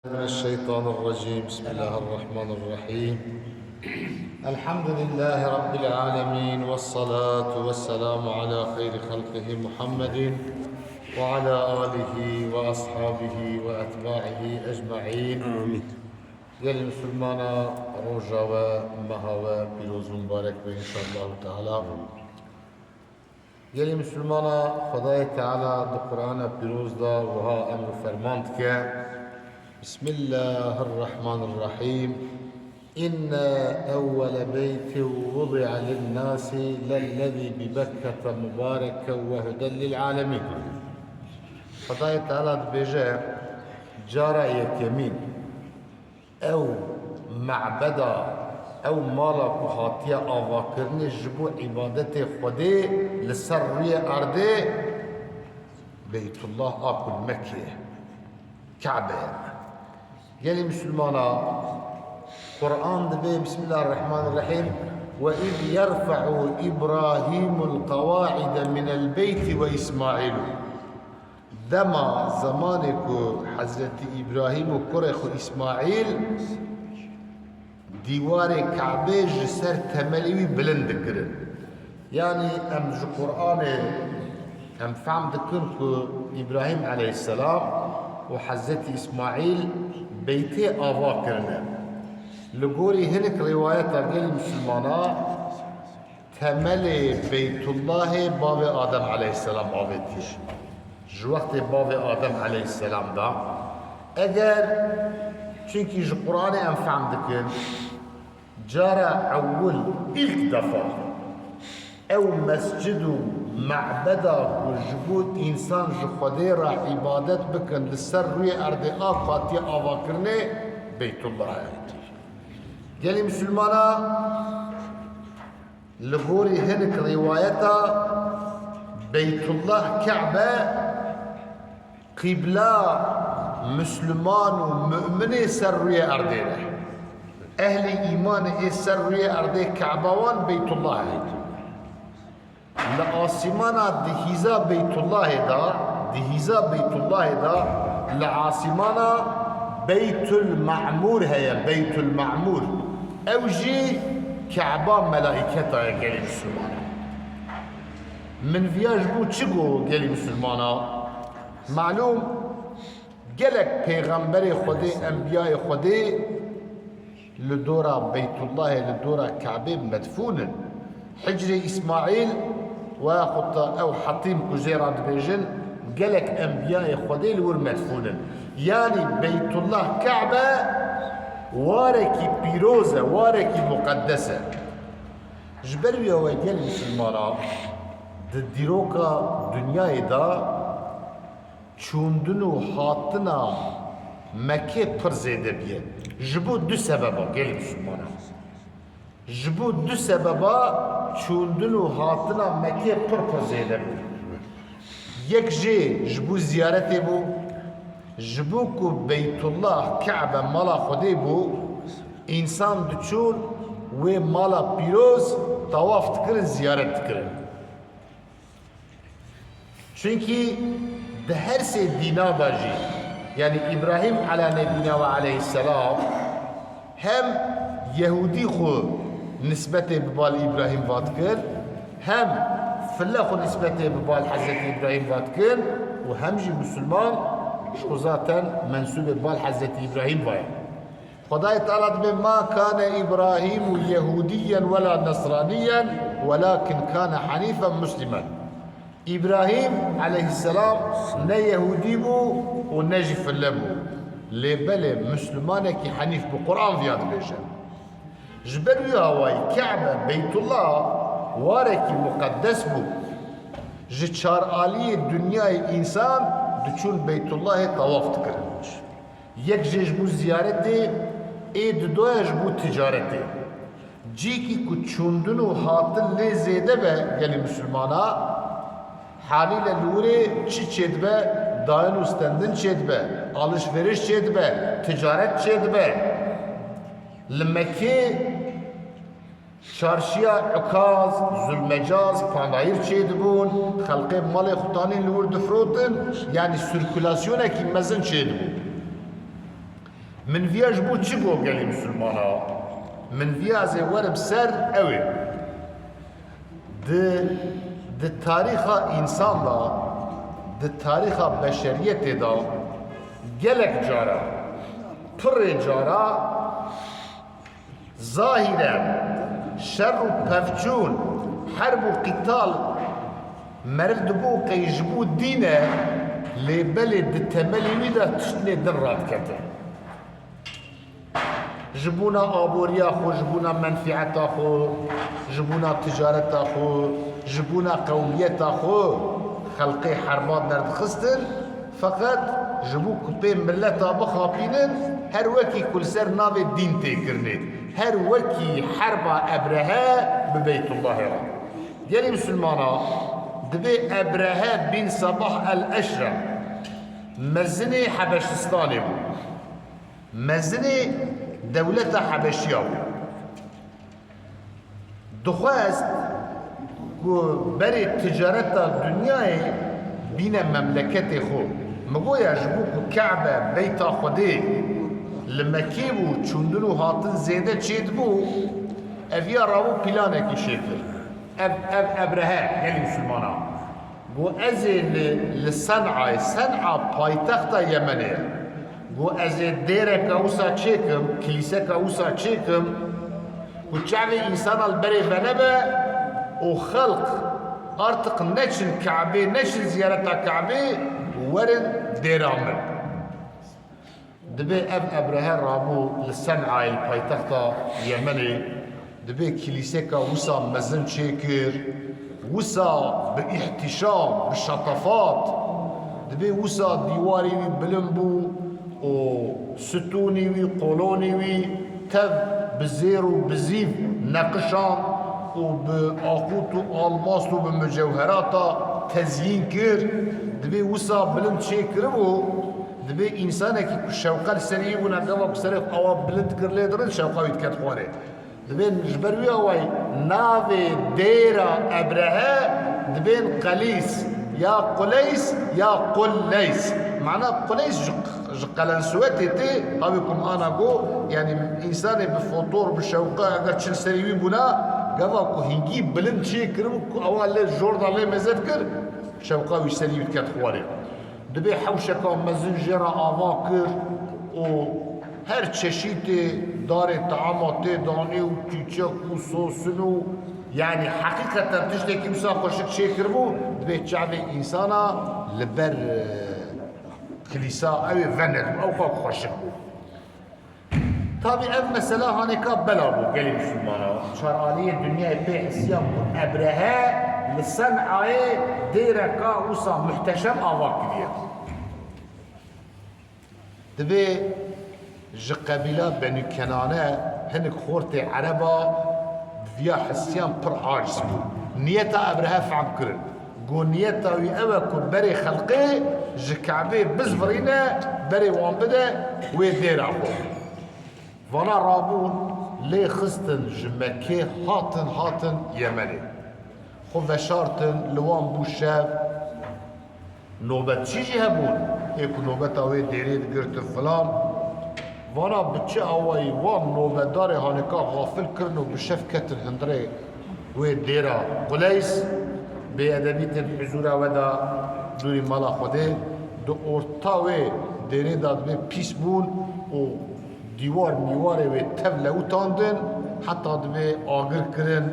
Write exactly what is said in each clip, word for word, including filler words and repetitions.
من الشيطان الرجيم. بسم الله الرحمن الرحيم. الحمد لله رب العالمين، والصلاة والسلام على خير خلقه محمد وعلى آله وأصحابه وأتباعه أجمعين. آمين. Gelî misilmana, roja we, meha we pîroz û mibarek be, înşallahu teala. Gelî misilmana, Xwedayê Teala di Qur'ana pîroz de wiha emr û ferman dike: Bismillahirrahmanirrahîm. Inne ewwele beytin wudi'a linnâsi lellezî bi Bekkete mubâreken we huden lil alemîn. Xwedayê Teala dibêje, cara yekemîn, ew mebeda, ew mala ku hatiye avakirinê ji bo îbadetê Xwedê li ser rûyê erdê, Beytullah a ku li Mekkê ye, Kebe ye. Gelî misilmana, Qur'an dibê, Bismillahirrahmanirrahîm, "Ve iz yerfe'u İbrahimul qevaide minel beyti ve İsmailu." Dema, zemanê ku Hezretî Îbrahîm û kurê xwe Îsmaîl dîwarê Kebê ji ser temelê wî bilind dikirin. Yanî em ji Qur'anê em fehm dikin ku Îbrahîm eleyhîsselam û Hezretî Îsmaîl beytê ava kirine. Li gorî hinek rîwayeta gelî misilmana, temelê Beytullahê bavê Adem eleyhîsselam avêtiye. Ji wextê bavê Adem eleyhîsselam da. Eger, çunkî ji Qur'anê em fehm dikin, cara ewil, ilk defa, ew mescid û mebeda ku ji bo însan ji Xwedê re îbadet bikin, li ser rûyê erdê a hatiye avakirinê, Beytullah e. Gelî misilmana, li gorî hinek rîwayeta, Beytullah, Kebe, qîbla misliman û mu'minê ser rûyê erdê ne. Ehlî îmanê ê ser rûyê erdê, Kebe wan Beytullah e. Li asîmana di hîza Beytullahê de, di hîza Beytullahê de, li asîmana Beytul Me'mûr heye, Beytul Me'mûr. Ew jî Keba melaîketa ye, gelî misilmana. Min viya ji bo çi got, gelî misilmana? Malûm, gelek pêxemberê Xwedê, enbiyayê Xwedê li dora Beytullahê, li dora Kebê medfûn in. Hicrê Îsmaîl, weya xwe ta ew Hetîm ku jê re dibêjin, gelek enbiyayê Xwedê li wir medfûn in. Yanî Beytullah, Kebe warekî pîroz e, warekî muqeddes e. Ji ber wî ew e, gelî misilmana, di dîroka dinyayê de çûndin û hatina Mekkê pir zêde bûye. Ji bo du sebeba, gelî misilmana. Ji bo du sebeba çûndin û hatina Mekkê pir pir zêde bû. Yek jê ji bo ziyaretê bû, ji bo ku Beytullah, Kebe mala Xwedê bû, însan diçûn wê mala pîroz tawaf dikirin, ziyaret dikirin. Çunkî di her sê dîna de jî, yanî Îbrahîm ala nebîna ve aleyhisselam hem Yehûdî xwe nisbetê bi bal Îbrahîm va dikir, hem file xwe nisbetê bi bal Hezretî Îbrahîm va dikin û hem jî Musulman ji xwe zaten mensûbê bal Hezretî Îbrahîm va ye. Xwedayê Teala dibê, "Ma kane Îbrahîmu Yehûdîyen wela Nesranîyen, welakin kane henîfen Muslimen." Îbrahîm eleyhîsselam ne Yehûdî bû û ne jî file bû. Lê belê Muslimanekî henîf bû. Quran viya dibêje. Ji ber wî awayî Kebe, Beytullah, warekî muqeddes bû. Ji çar aliyê dinyayê însan diçûn Beytullahê tawaf dikirin. Yek jê ji bo ziyaretê, ê didoya ji bo ticaretê. Cîkî ku çûndin û hatin lê zêde be gelê misilmana, halîle li wirê çi çêdibe? Dayin û stendin çêdibe, alişveriş çêdibe, ticaret çêdibe. Li Mekkê çarşiya Ukaz, Zulmecaz, Panayir çêdibûn, xelkê malê xwe tanîn li wir difirotin, yanî sirkulasyonekî mezin çêdibû. Min viya ji bo çi got gelî misilmana? Min viya ez ê werim ser ew ê. Di, di tarîxa însan de, di tarîxa beşeriyetê de gelek cara, pirê cara zahîren şer û pevçûn, herb û qîtal meriv digot qey ji bo dîn e, lê belê di temelê wî de tiştnê din radikete. Ji bona aboriya xwe, ji bona menfîeta xwe, ji bona ticareta xwe, ji bona qewmiyeta xwe xelqê herba derdixistin, feqet ji bo ku pê mileta bixapînin, her wekî ku li ser navê dîn tê kirinê, her wekî herba Ebrehe bi Beytullahê re. Gelî misilmana, dibê Ebrehe bin Sabah el-Eşrem mezinê Hebeşistanê bû. Mezinê dewleta Hebeşiya bû. Dixwest ku berê ticareta dinyayê bîne memleketê xwe. Min goya ji bo ku Kebe beyta Xwedê li Mekê bû, çûndin û hatin zêde çêdibû, eviya rabû planekî çêkir. Ev, ev Ebrehe, gelî misilmana. Got, ez ê li, li Sen'ayê, Sen'a paytexta Yemenê ye. Got, ez ê dêreka wisa çêkim, kilîseka wisa çêkim, ku çavê însana li berê venebe û xelq artıq neçin Kabê, neçin ziyareta Kabê, werin dêra min. Dibê ev Ebrehe rabû li Sen'ayê, li paytexta Yemenê, dibê kilîseka wisa mezin çêkir, wisa bi îhtîşam, bi şatafat, dibê wisa dîwarê wî bilind bû û stûnê wî, kolonê wî tev bi zêr û bi zîv neqişand û bi aqut û almast û bi mucewherata tezyîn kir. Dibê wisa bilind çêkiribû, Dibê însanekî ku şewqe li serî bûna, gava ku serê xwe awa bilind kir lê dirin, şewqa wî diket xwarê. Dibê ji ber wî awayî navê dêra Ebrehe dibên Qelîs ya Quleys ya Qulleys. Mana Quleys ji, ji Qelensuwetê tê, havê ku min ana got, yanî însanê bi fotor, bi şewqe, eger çi li serî wî bûna, gava ku hingî bilind çê kiribû, ku awa lê jor da lê meze dikir, şewqa wî serî wî diket xwarê. Dibê hewşeka mezin jê re ava kir û her çeşîtê darê teama tê danê û çîçek û sosin û, yanî heqîqeten tiştekî wisa xweşik çêkiribû, dibê çavê însana li ber, e, kilîsa ew ê venedibû, ew xwe xweşik bû. Tabî ev mesela hanêka bela bû gelê misilmana. Çar aliyê dinyayê pê hisiyan ku Ebrehe li Sen'ayê dêreka wisa muhteşem ava kiriye. Dibê ji qebîla Benî Kenane hinek xortê Ereba bi viya hisiyan pir aciz bû. Niyeta Ebrehe fehm kirin. Got niyeta wî ew e ku berê xelqê ji Kebê bizvirîne, berê wan bide wê dêra xwe. Vana rabûn lê xistin ji Mekkê hatin, hatin Yemenê. Xwe veşartin, li wan bû şev. Nobetçî jî hebûn, ê ku nobeta wê dêrê digirtin filan. Vana bi çi awayî wan nobetdarê hanêka xafil kirin û bi şev ketin hundirê wê dêra Quleys, bêedebî tên huzûra we de dûrî mala Xwedê, di orta wê dêrê de dibê pîs bûn û dîwar mîwarê wê tev lewitandin, heta dibê agir kirin,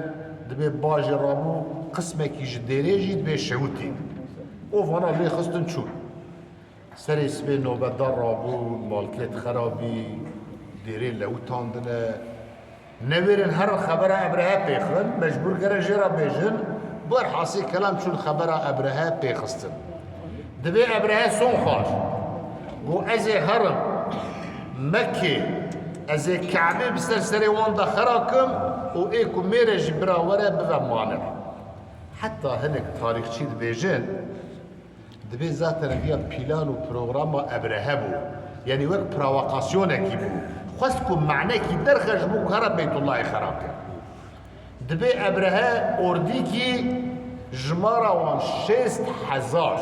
dibê bajê rabû, qismekî ji dêrê jî dibê şewitî. Û vana lê xistin çûn. Serê sibê nobetdar rabûn, malkêt xerabî, dêrê lewitandine. Newêrin herin xebera Ebrehe pêxin, mecbûr gere jê re bêjin, berhasê kelam çûn xebera Ebrehe pêxistin. Dibê Ebrehe son xwar. Got, ez ê herim Mekkê, ez ê Kebê bi ser serê wan de xera kim û ê ku mêre jî bira were bive mane. Heta hinek tarîxçî dibêjin, Dibê zaten viya plan û programa Ebrehe bû. Yanî wek provokasiyonekî bû. Xwest ku manekî derxe ji bo ku here Beytullahê xera ke. Dibê Ebrehe ordîkî jimara wan şêst hezar.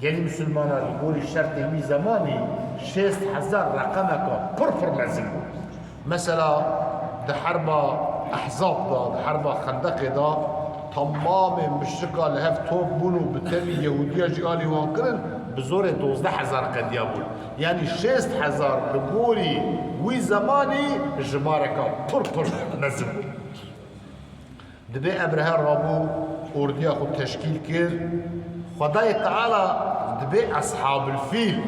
Gelî misilmana li gorî şertê wî zemanî Şêst hezar reqemeka pir pir mezin bû. Mesela di herba Ehzab de, di herba Xendeqê de temamê muşrika li hev top bûn û bi tevî Yehûdiya jî alî wan kirin, bi zorê dozdeh hezar qediya bûn. Yanî şêst hezar li gorî wî zemanî jimareka pir pir mezin bû. Dibê Ebrehe rabû ordiya xwe teşkîl kir. Xwedayê Teala dibê Eshabil Fîl,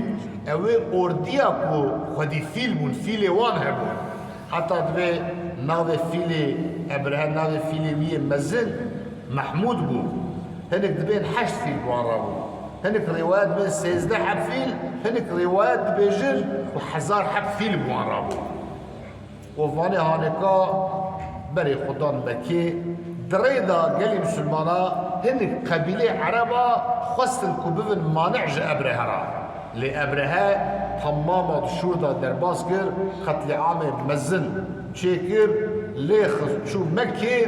ew ê ordiya ku xwedî fîl bûn, fîlê wan hebûn. Heta dibê navê fîlê Ebrehe, navê fîlê wî yê mezin Mehmûd bû. Hinek dibên heşt fîl bi wan rabû. Hinek rîwayet dibên sêzdeh heb fîl, hinek rîwayet dibêjin ku hezar heb fîl bi wan rabû. Û vanê hanêka berê xwe dan Mekê. Di rê de gelî misilmana hinek qebîlê Ereba xwestin ku bibin manî ji Ebrehe re. Lê Ebrehe temama di şûr de derbas kir, qetlîamê mezin çêkir, lê xist çû Mekê,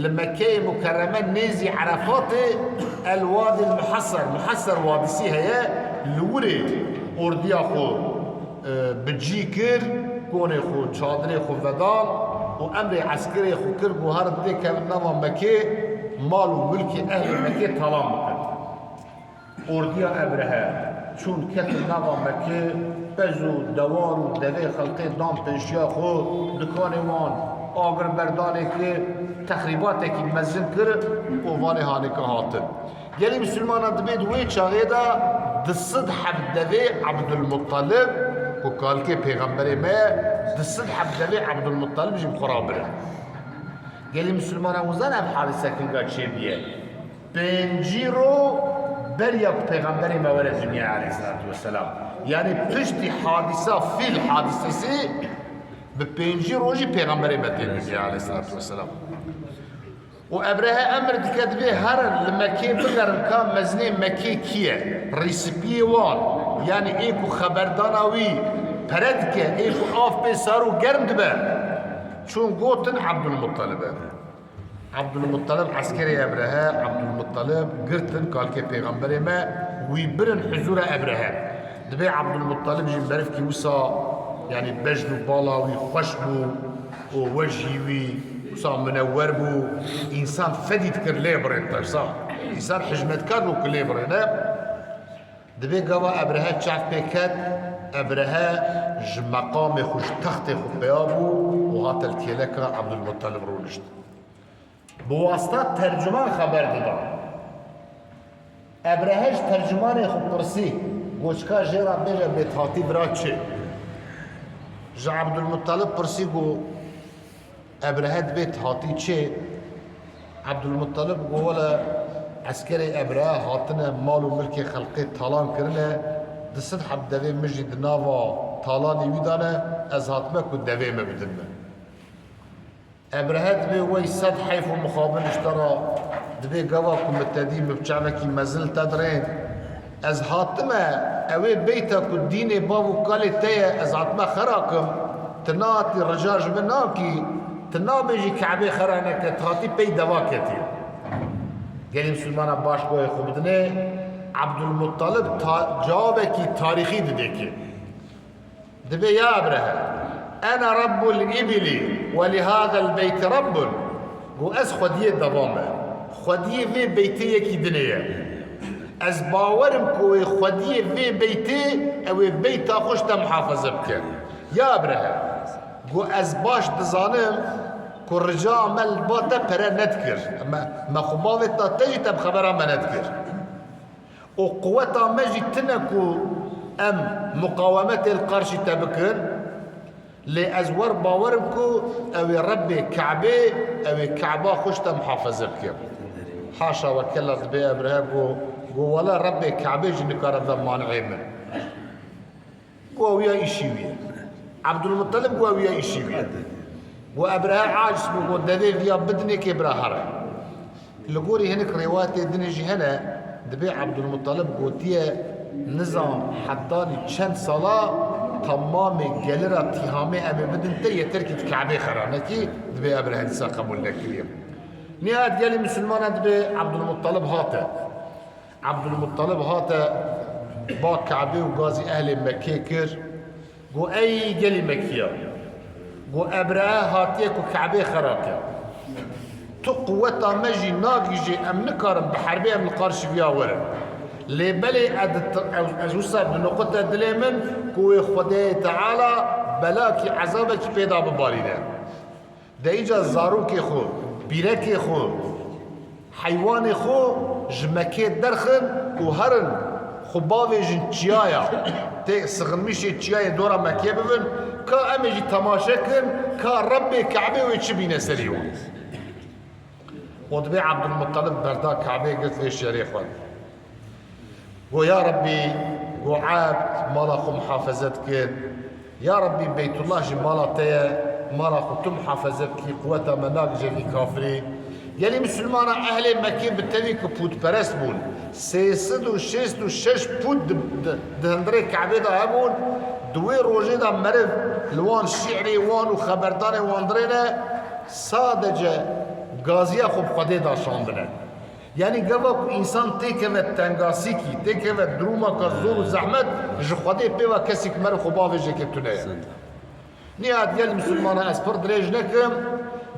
li Mekeyê Mukerreme nêzî Erefatê El Wadî El Muhesser, Muhesser Wadîsî heye, li wirê ordiya xwe e, bi cî kir, konê xwe, çadirê xwe vedan û emrê eskerê xwe kir, got, herin têkevin nava Mekê, mal û milkê ehlê Mekê talan bikin. Ordiya Ebrehe çûn ketin nava Mekê, pez û dewar û devê xelkê dan pêşiya xwe, dikanê wan agir berdanê kir, texrîbatekî mezin kir û vanê hanêka hatin. Gelî misilmana dibê di wê çaxê de du sed heb devê Ebdulmuttalib, ku kalkê pêxemberê me ye, du sed heb devê Ebdulmuttalib jî bi xwe re birin. Gelî misilmana hûn zanin ev hadîse kinga çêbûye? Pêncî ro beriya ku pêxemberê me were dinyayê aleyhisselatu vesselam. Yanî piştî hadîsa fîl hadîsesî bi pêncî rojî pêxemberê me tê dinyayê aleyhisselatu vesselam. Û Ebrehe emir dike, dibê herin li Mekê bigerin ka mezinê Mekê kî ye, rîsipiyê wan, yanî ê ku xeberdana wî pere dike, ê ku av pê sar û germ dibe. Çûn gotin Ebdulmuttalib e. Ebdulmuttalib eskerê Ebrehe, Ebdulmuttalib girtin kalkê pêxemberê me, wî birin huzûra Ebrehe. Dibê Ebdulmuttalib jî merivkî wisa, yanî bejn û bala wî xweş bû. û wejhî wî wisa minewer bû, însan fedî dikir lê birên tersa. Însan hijmetkar bû ku lê birêne. Dibê gava Ebrehe çav pê ket, Ebrehe ji meqamê xwe, ji textê xwe peya bû û hate li kêleka Ebdulmuttalib rûnişt. Bi wasta tercuman xeber dida. Ebrehe ji tercumanê xwe pirsî, got, çika jê re bêje bêtihatî vira çi? Ji Ebdulmuttalib pirsî, got, Ebrehe dibêtihatî çi? Ebdulmuttalib got, wele eskerê Ebrehe hatine, mal û milkê xelkê talan kirine, du sed heb devê min jî di nava talanê wî de ne, ez hatime ku devê me bidin min. Ebrehe dibê wey sed heyf û mixabin ji te re, dibê gava ku min te dî, min bi çavekî mezin li te dirênd. Ez hatime, ew ê beyta ku dînê bav û kalê te ye, ez hatime xera kim, tu nehatî rica ji min nakî, tu nabêjî Ke'bê xera neke, tu hatî pey deva ketî. Gelî misilmana baş guhê xwe bidinê, Ebdulmuttalib ta-, cewabekî tarîxî didê kê. Dibê ya Ebrehe, ene Rabbul îbilî we li hazel beyti Rabbun. Got, ez xwediyê deva me. Xwediyê vê beytê yekî dinê ye. Ez bawer im ku wê xwediyê vê beytê, ew ê beyta xwe ji te muhafaze bike. Ya Ebrehe, got, ez baş dizanim ku rica me li ba te pere nedikir. Me, me xwe bavêt da te jî te bi xebera me nedikir. Û quweta me jî tune ku em muqawemetê li qarşî te bikin, lê ez wer bawer im ku ew ê Rebbê Ke'bê, ew ê Ke'ba xwe ji te muhafaze bike. Haşa we kella, dibê Ebrehe got, got, wele Rebbê Ke'bê jî nikare ve mani'ê min. Got, ew ya îşî wî ye. Ebdulmuttalib got, ew ya îşî wî ye. Got, Ebrehe aciz bû, got, devê viya bidinê kê bira here. Li gorî hinek rêwayetê dinê jî hene, dibê Ebdulmuttalib gotiye, nizam hetanî çend sala temamê gelira Tîhamê em ê bidin te, yeter kî di Ke'bê xera nekî, dibê Ebrehe dîsa qebûl nekiriye. Nihayet gelî misilmana dibê Ebdulmuttalib hate. Ebdulmuttalib hate, ba Kabê û gazî ehlê Mekkê kir. Got, ey gelî Mekkiya. Got, Ebrehe hatiye ku Kabê xera ke. Tu quweta me jî nagihîjê, em nikarin bi herbê em li qarşî viya werin. Lê belê ez, ez, ez wisa dinoqite dilê min ku wê Xwedê Teala belakî ezabekî pê de bibarîne. De îca zarokê xwe, pîrekê xwe, heywanê xwe ji Mekkê derxin û herin xwe bavêjin çiyaya. Tê sixinmîşê çiyayê dora Mekkê bibin, ka em ê jî temaşe kin, ka Rebbê Kabê wê çi bîne serî wan. Û dibê Ebdulmutelib berda Kabê girt vê şerê xwe. Go, ya Rebbî, go, ebd mala xwe muhafeze dikin. Ya Rebbî, Beytullah jî mala te ye, mala xwe tu muhafeze bikî, quweta me nagije vî kafirî. Gelî misilmana ehlê Mekkê bi tevî ku pûtperest bûn, sê sed û şêst û şeş pût di, di, di hundirê Kabê de hebûn, di wê rojê de meriv li wan şî'rê wan û xeberdanê wan dirêne, sadece gaziya xwe bi Xwedê de şandine. Yanî gava ku însan têkeve tengasîkî, têkeve durûmaka zor û zehmet, ji Xwedê pê ve kesî ku meriv xwe bavêje ke tune ye. Nihayet gel misilmana ez pir dirêj nekim,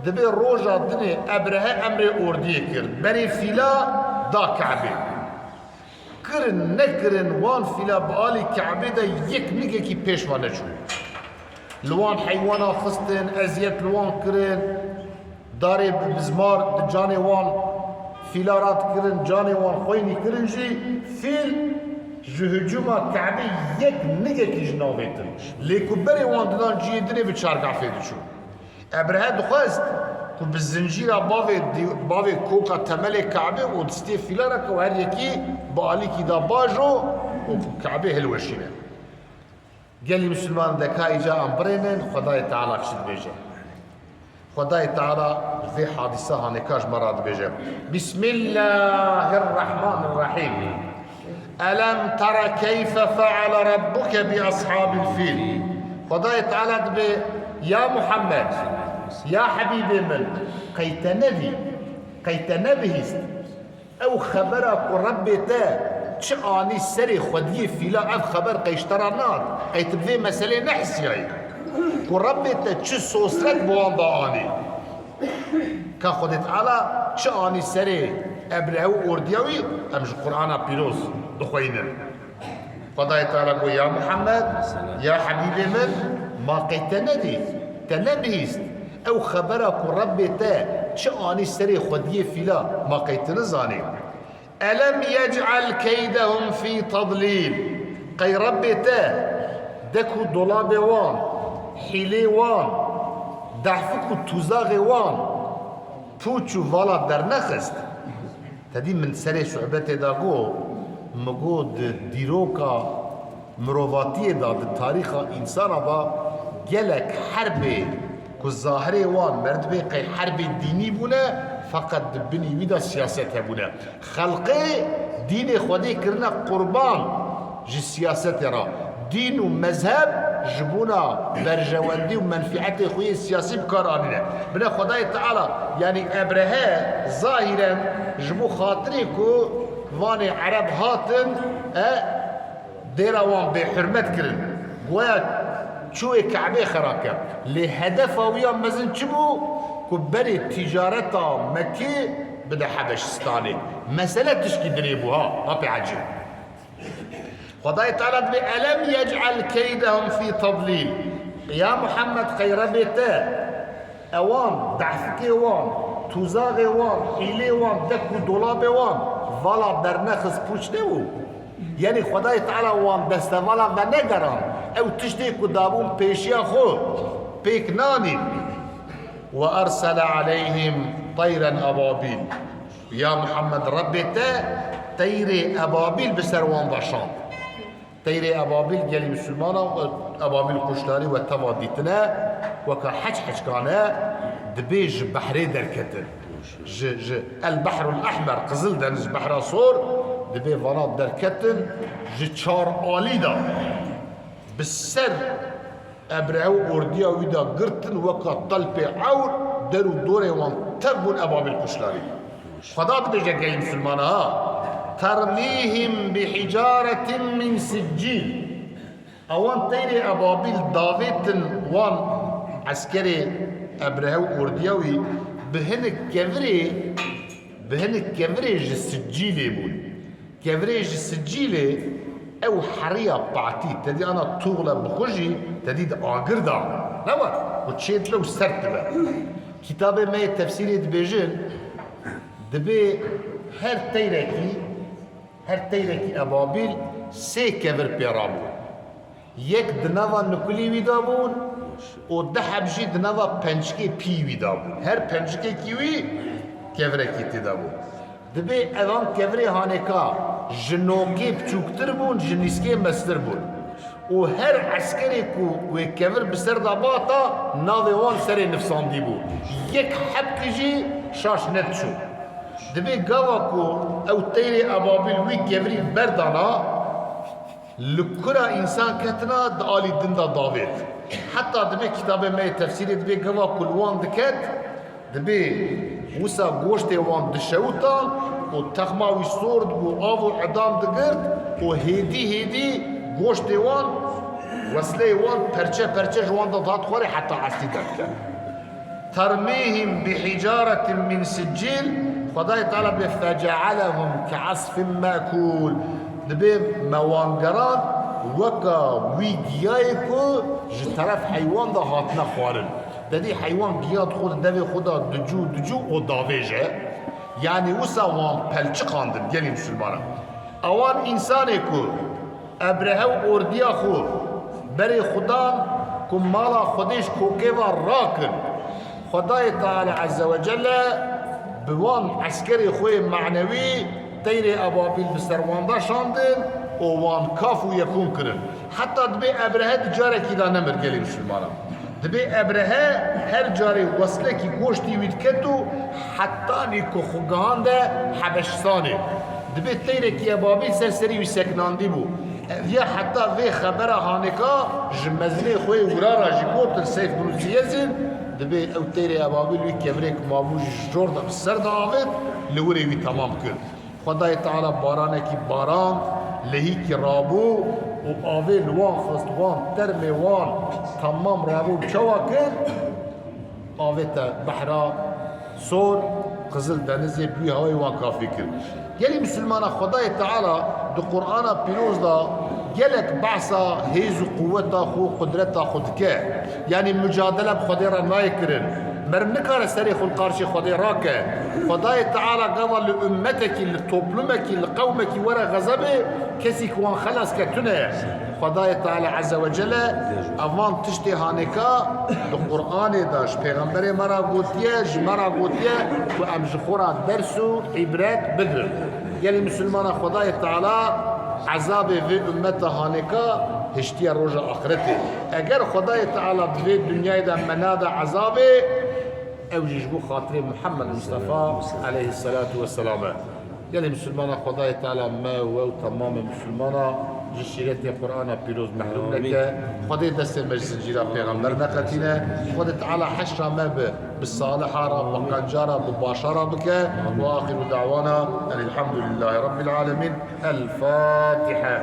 dibê roja dinê Ebrehe emrê ordiyê kir. Berê fîla da Kabê. Kirin nekirin wan fîla bi alî Kabê de yek nigekî pêş ve neçû. Li wan heywana xistin, eziyet li wan kirin, darê bi bizmar di canê wan fîla radikirin, canê wan xweynî kirin jî, fîl ji hicûma Kabê yek nigekî ji nav hêtin. Lê ku berê wan didan cihê dinê bi çargafê diçû. Ebrehe dixwest ku bi zincîra bavê dî-, bavê koka temelê Kabê û distê fîla re ke her yekî bi alîkî da bajo û ku Kabê hilweşîne. Gelî misilman de ka îca em birênin, Xwedayê Teala çi dibêje? Xwedayê Teala vê hadîsa hanêka ji me re dibêje. Bismillahirrahmanirrahîm. Elem tera keyfe feale rabbuke bi ashabil fîl. Xwedayê Teala dibê, ya Muhammed, ya Hebîbê min, qey te nedî, qey te nebihîst? Ew xebera ku Rebbê te çi anî serê xwediyê fîla, ev xeber qey ji te re nehat, qey tu bi vê meselê nehisiyayî? Ku Rebbê te çi sosret bi wan de anî? Ka Xwedê Teala çi anî serê Ebrehe û ordiya wî, em ji Qur'ana Pîroz dixweynin. Xwedayê Teala got, ya Muhammed, ya Hebîbê min, ma qey te nedî, te nebihîst? Ew xebera ku Rebbê te çi anî serê xwediyê fîla, ma qey tu nizanî? Elem yec'el keydehum fî tadlîl. Qey Rebbê te dek û dolabê wan, hîlê wan, dehfik û tûzaxê wan, pûç û vala dernexist? Te dî min serê sohbetê de got, min got di dîroka mirovatiyê de, di tarîxa însana de gelek herbê ku zahirê wan merdibê qey herbê dînî bûne, feqet di binî wî de siyaset hebûne. Xelqê dînê Xwedê kirine qurban ji siyasetê re. Dîn û mezheb ji bona berjewendî û menfîetê xwe yê siyasî bi kar anîne. Bine Xwedayê Teala, yanî Ebrehe zahîren ji bo xatirê ku vanê Ereb hatin, e, dêra wan bêhurmet kirin. Goya çûyê Kebê xera ke. Lê hedefa wî ya mezin çi bû? Ku berê tîcareta Mekkê bide Hebeşistanê. Mesele tişkî dinê bû ha, apê ecêb. Xwedayê Teala dibê, "Elem yec'el keydehum fî tadlîl." Ya Muhammed, qey Rebê te ewan, dehfikê wan, tûzaxê wan, hîlê wan, dek û dolabê wan, vala dernexist, pûç nebû? Yanî Xwedayê Teala wan destevala venegeran, ew tiştê ku dabûn pêşiya xwe pêk nanîn. "Ve ersele aleyhim teyren ebabîl." Ya Muhammed, Rebê te teyrê ebabîl bi ser wan de şand. Teyrê ebabîl gelî misilmana, ebabîl kuşlarî we teva dîtine, weka heç heçkane, dibê ji behrê derketin. Ji, ji El Behrul Ehmer, Qizil Deniz, Behra Sor, dibê vana derketin, ji çar alî de bi ser Ebrehe û ordiya wî de girtin, weka telpê ewr, der û dorê wan tev bûn ebabîl kuşlarî. Xweda dibêje gelî misilmana ha. Termîhim bi hicaretin min siccîl. Ewan teyrê ebabîl davêtin wan eskerê Ebrehe û ordiya wî bi hinik kevirê, bi hinik kevirê ji siccîlê bûn. Kevirê ji siccîlê ew heriya patî, te dî ana tuğle bixwe jî, te dî di agir de ne wa ku çêdibe û sert dibe. Kitabê me yê tefsîrê dibêjin, dibê her teyrekî, her teyrekî ebabîl sê kevir pê rabû. Yek di nava nikulî wî de bûn û du heb jî di nava pençikê pî wî de bûn. Her pençikekî wî kevirekî tê de bû. Dibê evan kevirê hanêka ji nokê biçûktir bûn, ji nîskê mestir bûn. Û her eskerê ku wê kevir bi ser de bata, navê wan serê nifsandî bû. Yek hebkî jî şaş nediçû. Dibê gava ku ew teyrê ebabîl wî kevirî berdana, li kura însan ketina di alî din de davêt. Heta dibê kitabê me yê tefsîrê dibê gava ku li wan diket, dibê wisa goştê wan dişewitan û texma wî sor dibû, av û edam digirt û hêdî hêdî goştê wan, wesleyê wan perçe perçe ji wan de dihat xwarê heta eslî derdiket. Termîhim bi hicaretin min siccîl, Xwedayê Teala bê fecealehum ke esfin me'kûl. Dibê me wan gerand weka wî giyayê ku ji teref heywan de hatine xwarin. Te dî heywan giya di xwe di devê xwe de dicû dicû û davêje. Yanî wisa wan pelçiqandin gelî misilmanan. Ewan însanê ku Ebrehe û ordiya xwe berê xwe dan ku mala Xwedê ji kokê ve rakin. Xwedayê Teala Ezze ve Celle bi wan eskerê xwe yê manewî teyrê ebabîl bi ser wan de şandin û wan kaf û yekûn kirin. Heta dibê Ebrehe di carekî de nemir gelê misilmanan. Dibê Ebrehe her carê weslekî goştî wî diket û hetanî ku xwe gihande Hebeşistanê. Dibê teyrekî ebabîl ser serî wî sekinandî bû. Ev ya heta vê xebera hanêka ji mezinê xwe yê wira re jî gotin Seyf bin Ziyezin, dibê ew teyrê ebabîl wî kevirêk mabû jî ji cor de bi ser de avêt, li wirê wî temam kir. Xwedayê Teala baranekî baran, lehîkî rabû û avê li wan xist, wan termê wan temam rabû. Çawa kir? Avête behra sor, Qizil Denizê bi wî hawayê wan kafî kir. Gelî misilmana Xwedayê Teala di Qur'ana pîroz de gelek behsa hêz û quweta xwe û qudreta xwe dike. Yanî mucadele bi Xwedê re nayê kirin. Meriv nikare serê xwe li qarşê Xwedê rake. Xwedayê Teala gava li ummetekî, li toplumekî, li qewmekî were xezebê, kesî ku wan xelas ke tune ye. Xwedayê Teala Ezze ve Celle evan tiştê hanêka di Qur'anê de ji pêxemberê me re gotiye, ji me re gotiye ku em ji xwe re ders û îbret bigirin. Gelî misilmana Xwedayê Teala ezabê vê ummeta hanêka hiştiye roja axiretê. Eger Xwedayê Teala di vê dinyayê de me nade ezabê, ew jî ji bo xatirê Muhammed Mustafa aleyhisselatu vesselam e. Gelê misilmana Xwedayê Teala me û ew temamê misilmana ji şîretê Qur'ana pîroz mehrûm neke. Xwedê destê me ji zincîra pêxember neqetîne. Xwedê Teala heşra me bi, bi saliha re, bi qenca re, bi başa re bike. Ve axiru da'wana enîl hamdulillahî rabbil alemin. El Fatiha.